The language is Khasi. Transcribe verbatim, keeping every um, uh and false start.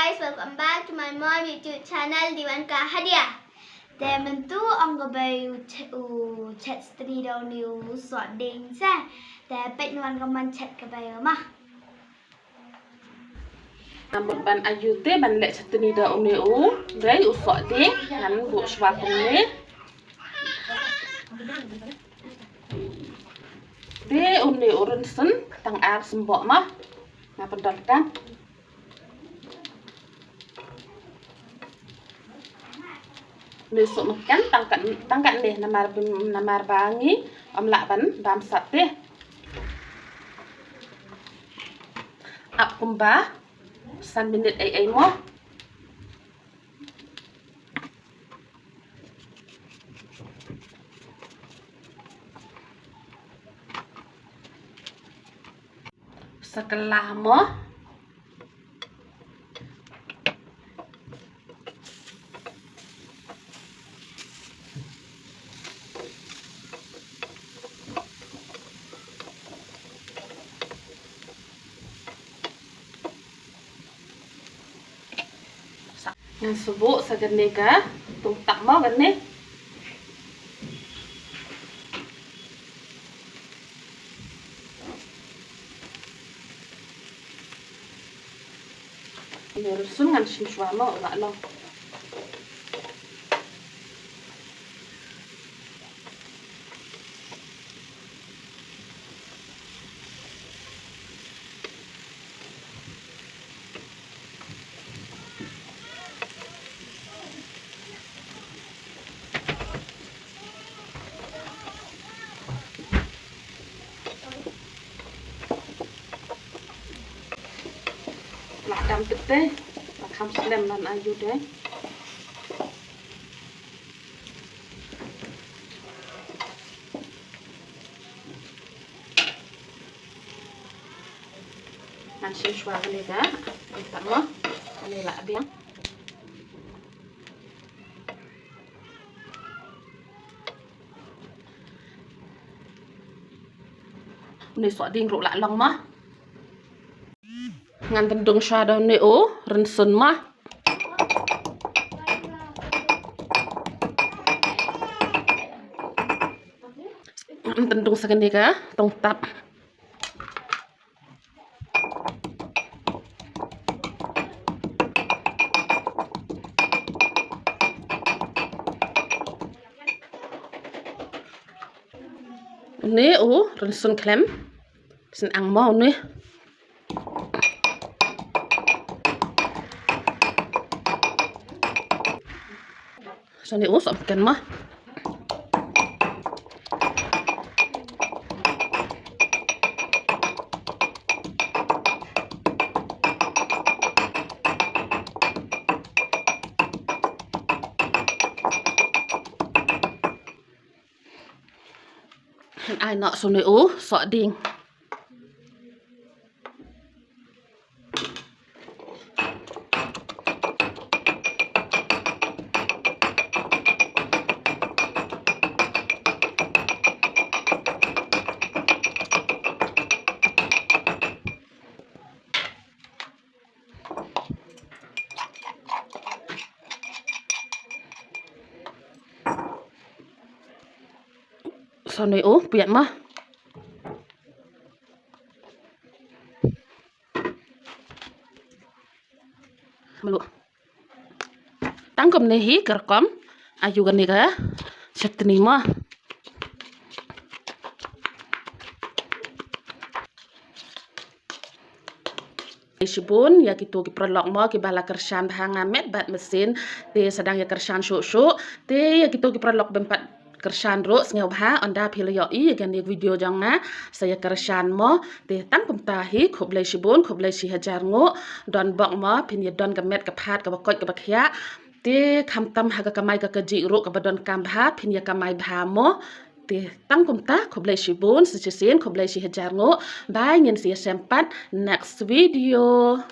Guys, welcome back to my mom YouTube channel, Diwan ka Hadia. Te mynta ong ka bei u ch-, u chet stri da une u sohdieng sa. Te peit wan ka man chet ka bei ma. Namut ban ayu te ban leh chet ni da une u bei u sohdieng ngan buh shwa kumne. Te une u rynsun tang ar symboh ma. Nga pyndonkam. Une u sohmynken tang kat, tang katne namar, namar ba ngi ym lah ban bam sat te. Ap kumba san minit ei ei mo. Sa kylla mo. Ngan sa buh sa kane ka tungtap mo kane. Une u rynsun ngan shim shwa mo u la long. Lah dam tete, lah kham slem lan ayu te. Ngan shim shwa kane ka, kane ka mo, kane la biang. Une u sohdieng ruh la long mo. Ngan pyndung shwa da une u rynsun mo. Ngan pyndung sa kane ka tungtap. Une u rynsun khlem. Sngewbha mo une. Sa une u sohmynken mo. Ai noh sa une u sohdieng. Sa une u piat mo. Mluh. Tang kumne hi ka rukom ayu kane ka chutney mo. Shibun ïa kito ki paralok mo kiba la kyrshan bha, nga met bad mynsiem te sa dang ïa kyrshan shuh shuh. Te ïa kito ki paralok bym pat kyrshan ruh, sngewbha ynda phi la ïohi ïa kane ka video jong nga sa ïa kyrshan mo. Te tang kumta hi, khublei shibun, khublei shi hajar nguh. Don bok mo, phin ïa don ka met ka phad kaba koit kaba khiah. Te khamtam ha ka kamai ka kajih ruh kaba donkam bha, phin ïa kamai bha mo. Te tang kumta, khublei shibun, sa shisien khublei shi hajar nguh. Bye, ngin sa ïashem pat next video.